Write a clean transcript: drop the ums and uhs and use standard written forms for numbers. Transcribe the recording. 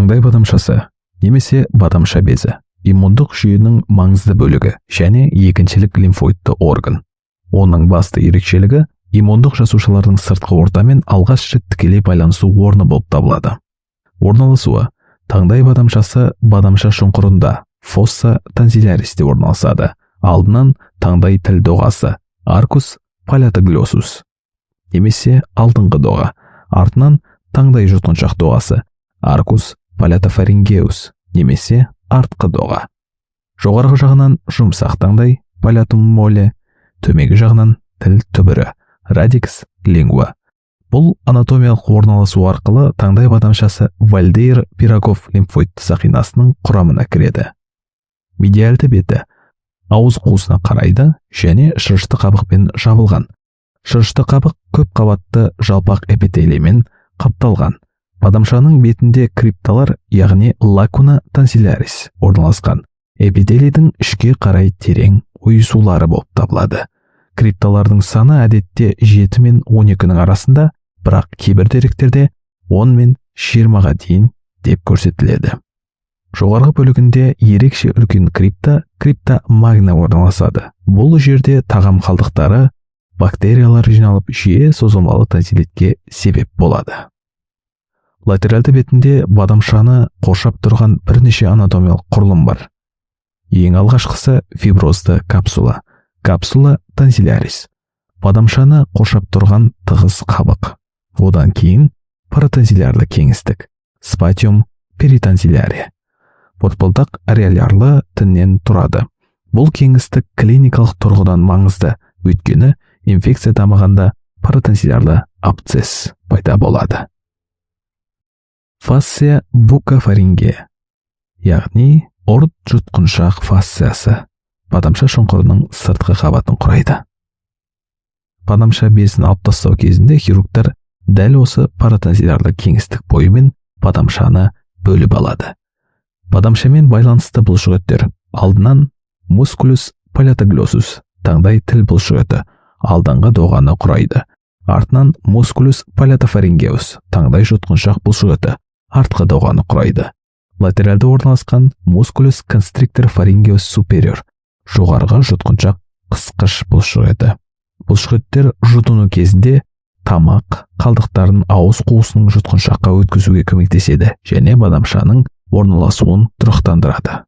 Таңдай бадамшасы немесе бадамша безі иммундық жүйенің маңызды бөлігі және екіншілік лимфоидты орган. Оның басты ерекшелігі иммундық жасушалардың сыртқы ортамен алғаш рет тікелей байланысу орны болып табылады. Орналасуы: таңдай бадамшасы бадамша шұңқырында, фосса тонзиляристе орналасады. Алдынан таңдай тіл доғасы, аркус палатоглоссус немесе алдыңғы доға, артынан таңдай жұтқыншақ доғасы, аркус палатофарингеус немесе артқы доға. Жоғарғы жағынан жұмсақ таңдай, палатум молле, төменгі жағынан тіл түбірі, радикс лингва. Бұл анатомиялық орналасу арқылы таңдай бадамшасы Вальдейр Пирогов лимфоидты сақинасының құрамына кіреді. Медиальды беті ауыз қуысына қарайды және шырышты қабықпен жабылған. Шырышты қабық көп қабатты жалпақ эпителиймен қапталған. Бадамшаның бетінде крипталар, яғни лакуна тонзиллярис орналасқан. Эпителийдің ішке қарай терең ойысулары болып табылады. Крипталардың саны әдетте 7 мен 12-нің арасында, бірақ кейбір деректерде 10 мен 20-ға дейін деп көрсетіледі. Жоғарғы бөлігінде ерекше үлкен крипта, крипта магна орналасады. Бұл жерде тағам қалдықтары, бактериялар жиналып, жиі созылмалы тонзиллитке себеп болады. Латеральды бетінде бадамшаны қоршап тұрған бірнеше анатомиялық құрылым бар. Ең алғашқысы фиброзды капсула, капсула тонзиллярис. Бадамшаны қоршап тұрған тығыз қабық. Одан кейін паратонзиллярлы кеңістік, спатиум перитонзилляре. Борпылдақ ареолярлы тіннен тұрады. Бұл кеңістік клиникалық тұрғыдан маңызды, өйткені инфекция дамығанда паратонзиллярлы абсцесс пайда болады. Фасция букофарингеа, яғни ұрт жұтқыншақ фасциясы бадамша шұңқырының сыртқы қабатын құрайды. Бадамша безін алып тастау кезінде хирургтар дәл осы паратонзиллярлы кеңістік бойымен бадамшаны бөліп алады. Бадамшамен байланысты бұлшықеттер: алдынан мускулус палатоглоссус, таңдай тіл бұлшықеті, алдыңғы доғаны құрайды. Артынан мускулус палатофарингеус, таңдай жұтқыншақ бұлшықеті, артқы доғаны құрайды. Латеральды орналасқан мускулус констриктор фарингеус супериор, жоғарғы жұтқыншақ қысқыш бұлшықеті. Бұлшықеттер жұтыну кезінде тамақ қалдықтарын ауыз қуысының жұтқыншаққа өткізуге көмектеседі және бадамшаның орналасуын тұрақтандырады.